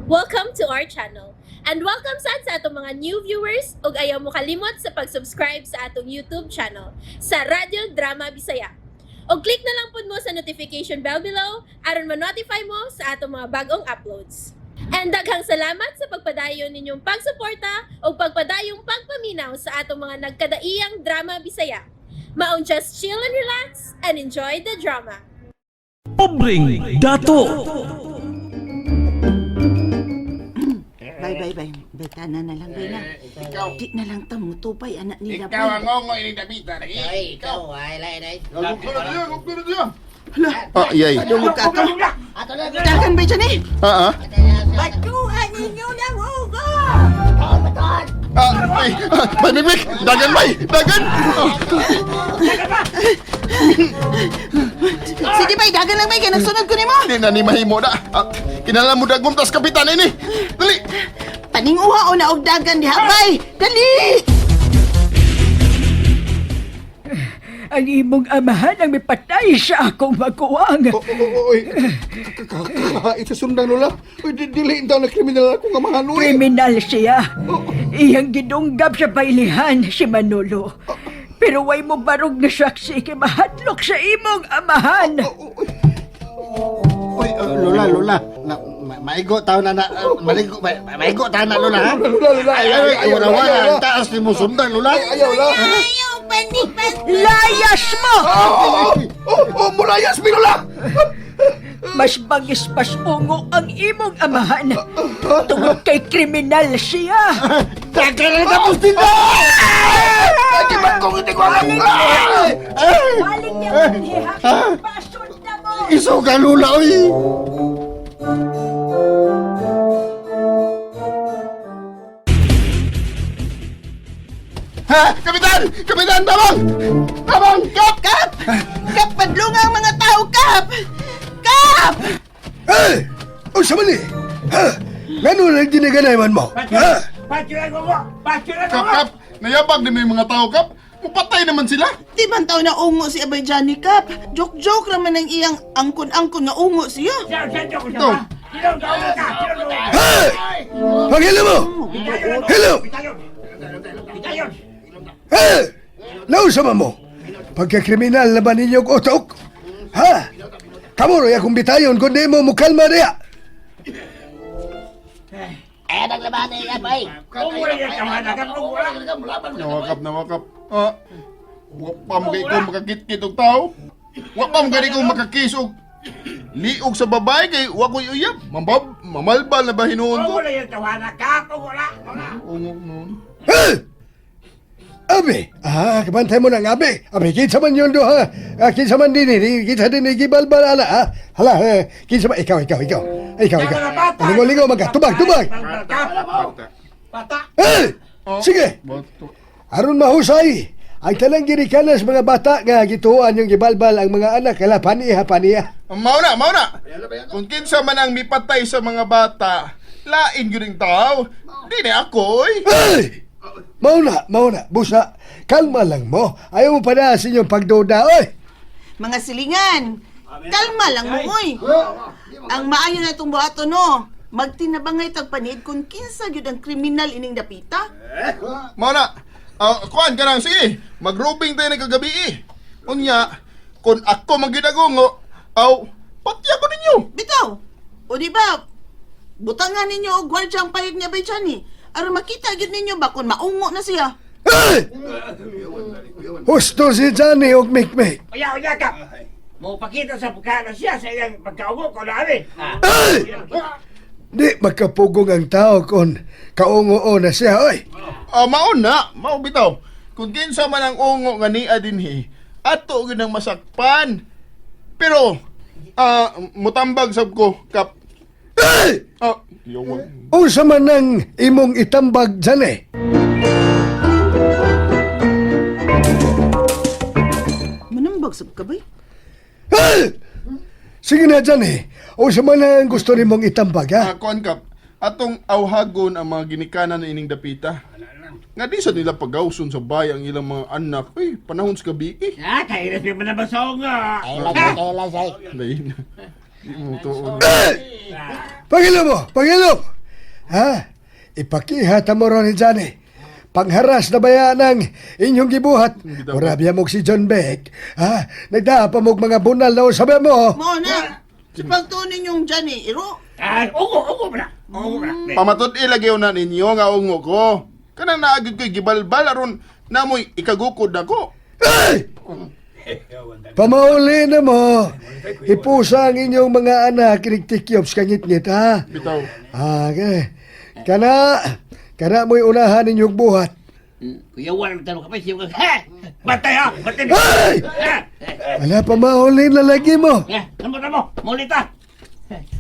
Welcome to our channel. And welcome sad sa atong mga new viewers ug ayaw mo kalimot sa pag-subscribe sa atong YouTube channel sa Radyo Drama Bisaya. Og click na lang pud mo sa notification bell below aron ma-notify mo sa atong mga bagong uploads. And daghang salamat sa pagpadayon ninyong pagsuporta ug pagpadayong pagpaminaw sa atong mga nagkadaiyang drama Bisaya. Maong just chill and relax and enjoy the drama. Pobreng Dato. Bay, bay, bay. Bay, tanan na lang, bay na. Ikaw. Di na lang ta mo tupay, anak nila, Ikaw ang bay. ngongo ini Davita. Lagi. Ay, ikaw, ay, lain, ay. Hala, Ah, iyay. dungog ka to. Ato na, Dagan, bay, dyan eh. Ah, ah. Batuhan ninyo ng ugo! Ah, ay, ah, bay, big, big. Dagan, bay. Dagan. Ah. Sige, bay, dagan lang, bay. Kaya nagsunod ko nimo. Di na ni mahimo na. Ah, kinahanglan mo dagom tas kapitan ini. Dali. Paninguha o na og dagan diha, bay. Dali! Ang imong amahan ang mipatay sa akong maguwang. Oy, kakahait sa sundang, Lola. Uy, dili daw na kriminal ako nga mga nuy. Kriminal siya. Iyang gidunggab sa bailihan si Manolo. Pero way mo barog na saksi kay mahadlok sa imong amahan. Uy, ah, Lola, Lola, na, maigo tao na na, maligo, maigo tao na, Lola, ha? Lola, Lola, Ay, ayaw, ay, ayaw, wala, ayaw, wala, ayaw. ang taas ni mo sundang, Lola. Ay, ayaw, Lola. Layas mo! Oh, oh, oh, mulayas mi, Lola. Mas bangis mas ungo ang imong amahan. Tungod kay kriminal siya. Dagan na tapos din na! Ay, di ba kung hindi ko alam? Ay! Ay, Balik niya ang pasod na mo! isuga, Lola, uy! Ha, kapitan! Kapitan, tabang! Tabang, kap! Kap! Kap, padlunga ang mga tao, Kap! Kap! Hey! Unsa man ni? Ha? Ngano nang ginaganay man mo? Ha? Kap, kap. Nayabag na may mga tao, kap. Mupatay naman sila. Di man tao na ungo si Abay Johnny, Kap. Joke-joke raman ang iyang angkon-angkon nga ungo siya. Ito. Hey! Paghilo mo! Hilo! Hey! Nausa man mo? Pagkakriminal na ba ninyong utok? Ha? Kamo ro akong bitayon kundi mo mukalma niya. Nawakap, nawakap. Ah, wa pa mo kay ko makakit-kit og tao. Wa pa mo kay ko makakis og liog sa babae kay wa ko'y uyab. Mambab, mamalbal na ba hinuon ko? Ungo noon. Hey! Abi! Ah, kabantay mo nang abi. Abi, kinsa man yun do, ha? Ah, kinsa man din, eh, kinsa din, eh, gibalbal, ala, ha? Hala, eh, kinsa man, ikaw, ikaw, ikaw. Ikaw, ikaw. Lingo-lingo, magka, tubag, tubag. Hey! Sige! Bato. Aron mahusay, ang tanang ginikanas mga bata nga gituan yung gibalbal ang mga anak, hala, paniha, paniha. Mao na, mao na. Kung kinsa man ang mipatay sa mga bata, lain gyud ang tao. Di na ako, oy. Hey! Mauna, mauna, busa. Kalma lang mo. Ayaw mo pa na sa inyong pagduda, oy! Mga silingan, kalma lang mo, oy. Ang maayo na itong buhaton, no. Magtinabangay tag panid kung kinsa gyud ang kriminal ining dapita. Mao na. Ah, kuan ka lang, sige. Magrobing tayo ng kagabi eh. Unya, kung ako magidagongo, aw, pati ako ninyo. Bitaw. O di ba? Butangan ninyo og gwardya ang payag niya bay Johnny. Aron makita gyud ninyo ba kung maungo na siya. Hey! Husto si Johnny og Mikmik. Oya, oya, kap. Mo pakita sa pagkano siya sa iyang pagkaugo ko na rin. Hey! Di magkapugong ang tao kung kaungo na siya, oy! Ah, mao na, mao bitaw. Kung kinsa man ang ungo nga niya dinhi, ato gyud ang masakpan. Pero ah, mutambag sab ko kap. Hey! Ah, yawan. Unsa man ang imong itambag Johnny? Manambag sab ka bay? Hey! Sige na, Johnny. Unsa man ang gusto nimong itambag, ha? Ah, kuan kap. Atong awhagon ang mga ginikanan na ining dapita. Nga di sa nila pagawson sa bay ang ilang mga anak. Uy, panahon sa gabi eh. Ah, kaya na siya manabasong. Lain. Di mo tuon. Hey! Pangilo mo! Pangilo! Ha? Ipakiha ta mo ron ni Johnny. Pangharas na baya ng inyong gibuhat. Mura biya mo si John Beck. Ha? Nagdaa pa mo mga bunal na usabi mo. Mao na. Sa pagtuon ninyong Johnny, iro. Ay, ugo, ugo ba na? Ugo ba na? Pamatud ilagay na ninyo nga ungo ko. Kanang naagid ko'y gibalbal aron namoy ikagukod ako. Ay! Pamauli na mo. Ipusa ang inyong mga anak kiniktikyop sa kangitngit, ha? Bitaw. Ah, okay. Kana, kana mo'y unahan ninyong buhat. Kuya, wala na tanong ka pa. Siya ka. Ha! Bantay ha! Bantay! Ay! Ha! Wala pa mauli na lagi mo. Eh, namo namo, mulita.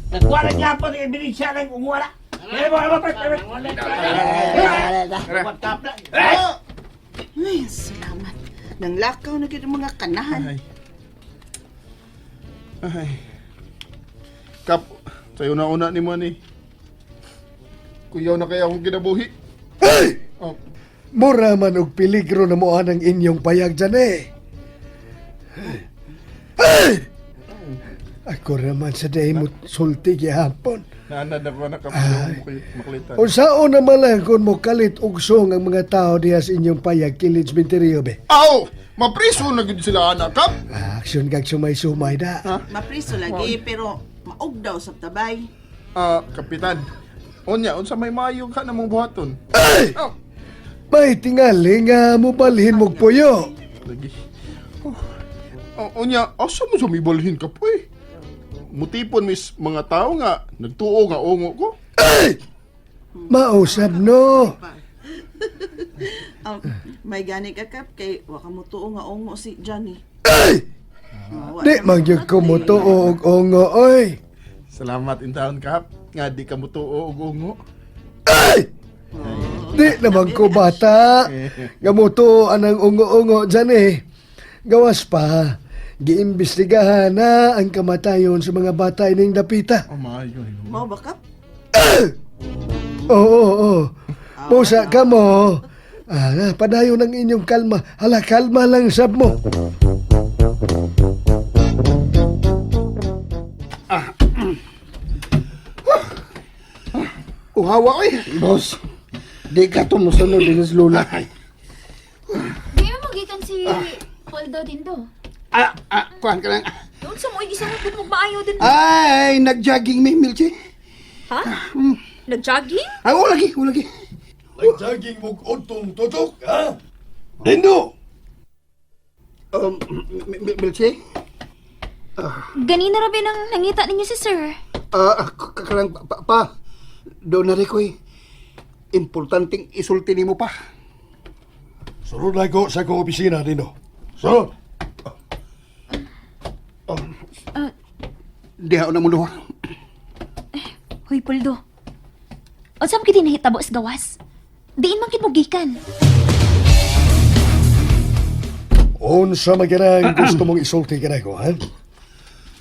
Nagkuha na niya po ng ebidensya ng umuwala. Eh, mo, mo, Ay, salamat. Nang lakaw na gyud ang mga kanahan. Ay. Ay. Kap, sa'yo na una ni mo ni. Kuyaw na kaya akong kinabuhi. Ay! Oh, Mura man og peligro na mo ang inyong payag dyan eh. Ay! Ako naman sa day mo sulti gihapon. Naanad ako na kap, ayaw mo kayo maklitan. Unsaon naman lang kung mo kalit ugsong ang mga tao diha sa inyong payag kilid sementeryo be. Aw! Mapriso na gid sila anak, kap! Ah, aksyon kag sumay-sumay da. Mapriso lagi pero maog daw sa tabay. Ah, kapitan. Unya, unsa may maayo ka na mong buhaton? Ay! Oh, May tingali nga mo balhin mog puyo. lagi. Oh. Oh, unya, asa mo sumibalhin ka po eh? Mutipon mis mga tao nga nagtuo nga ungo ko. Ay! Mausab no. May gani ka kap kay wa ka mo tuo nga ungo si Johnny. Ay! Oh, wa Di na man gyud ko mo tuo og ungo oy. Salamat in town kap nga di ka mutuo og ungo. Ay! Di naman ko bata. Nga mo tuo anang ungo-ungo dyan eh. Gawas pa, giimbestigahan na ang kamatayon sa mga bata ining dapita. Oh, maayo. Mao ba kap? Oo, oo, oo. Musa ka mo. Ah, padayon ang inyong kalma. Hala, kalma lang sab mo. Uhawa oy. Boss, di ka tumusunod din sa lula. Di mo magikan si Poldo din do. Ah, ah, kuan ka lang. Doon sa mo igisunod din mo maayo din. Ay, nag-jogging may Milchi. Ha? Nag-jogging? Ay, oh, lagi, oh, lagi. Nag-jogging mo utong tutok, ha? Dindo! Milchi? Ganina ra ba nang nangita ninyo si sir? Ah, kalang, pa, pa, doon na rin ko eh. Importanteng isulti nimo pa. Sunod lang ko sa akong opisina, Dindo. Sunod! Diha na mo duha. Hoy Poldo. Unsa man kiti nahitabo sa gawas? Diin man kit mo gikan. Unsa man kanang gusto mong isulti kanay ko, ha?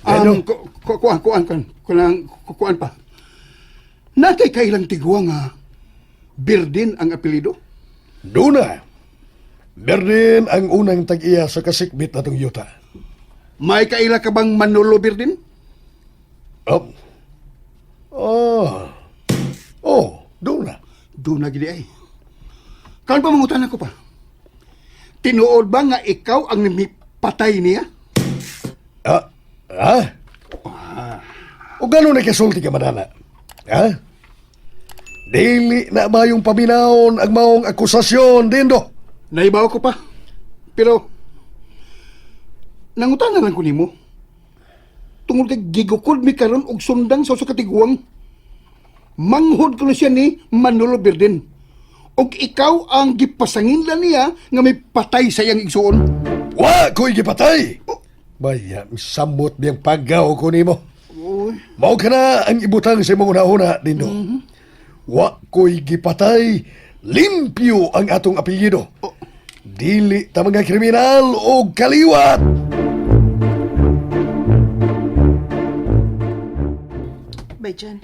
Dindo? Kuan, kuan, kuan, kuan, kuan pa. Natay kailang tigwa nga Birdin ang apelido? Duna! Berdin ang unang tag-iya sa kasikbit na tong yuta. May kaila ka bang Manolo Birdin? Oh. Oh. Oh, duna. Doon na gidi ay. Karon pa mangutan ako pa. Tinuod ba nga ikaw ang patay niya? Ah, ah? O gano'n nagkasulti ka manana? Ha? Dili na ba yung paminawon ang maong akusasyon, Dindo? Naibaw ko pa. Pero nangutan na lang ko nimo. Tungod kay gigukod mi karon og sundang sa usa ka tiguang. Manghod kuno siya ni Manolo Berdin. Og ikaw ang gipasanginlan niya nga may patay sa iyang igsuon. Wa ko'y gipatay! Baya, samot niyang paggaw ko nimo. Mao ka na ang ibutang sa imong una-una, Dindo. Wa ko'y gipatay, limpyo ang atong apelyido. Dili ta mga kriminal o kaliwat! Bay Jan,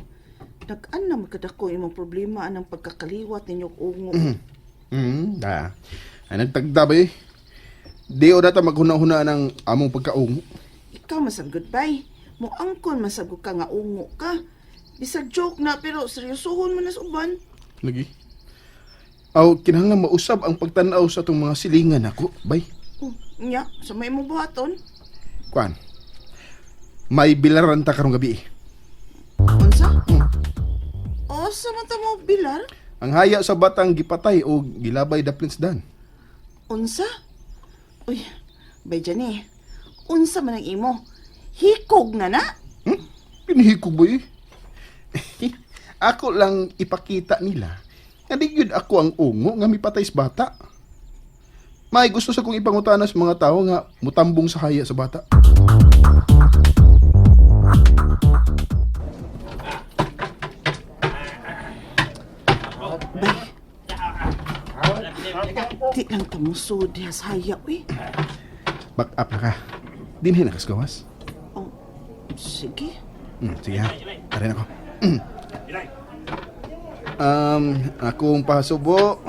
dag-an na magkadako imong problema anang pagkakaliwat ninyo og ungo. Ah. Ay, nagtagda ba eh. Di o data maghuna-huna ng among pagkaungo. Ikaw masabgod bay. Moangkon masabgod ka nga ungo ka. Bisag joke na pero seryosohon man na sa uban. Lagi. Aw, kinahanglan mausab ang pagtan-aw sa atong mga silingan ako, bay. Oh, nya, sa may imong buhaton. Kuan. May bilaran ta karong gabi. Unsa? O sa man ta mo bilar? Ang haya sa batang gipatay o gilabay daplin sa dan. Unsa? Uy, bay Jani. Unsa man ang imo? Hikog na na? Pinihikog ba eh? Ako lang ipakita nila nga di gyud ako ang ungo nga mipatay sa bata. May gusto sa kong ipangutana sa mga tao nga mutambong sa haya sa bata. Bay. Di lang ta mo sud diha sa haya, uy. Back up na ka. Dinhi na kasgawas. Oh, sige. Sige ha. Tara na ako. Akong pasubo.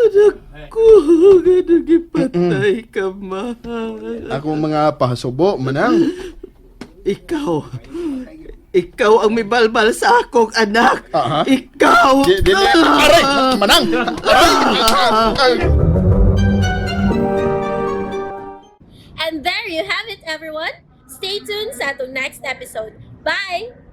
Anak ko, nga nagipatay ka, mahal. Akong mga pasubo, manang. Ikaw, ikaw ang may balbal sa akong anak. Aha. Ikaw! Di, di, di. Aray! Manang! Aray! Ay! And there you have it, everyone. Stay tuned sa atong next episode. Bye!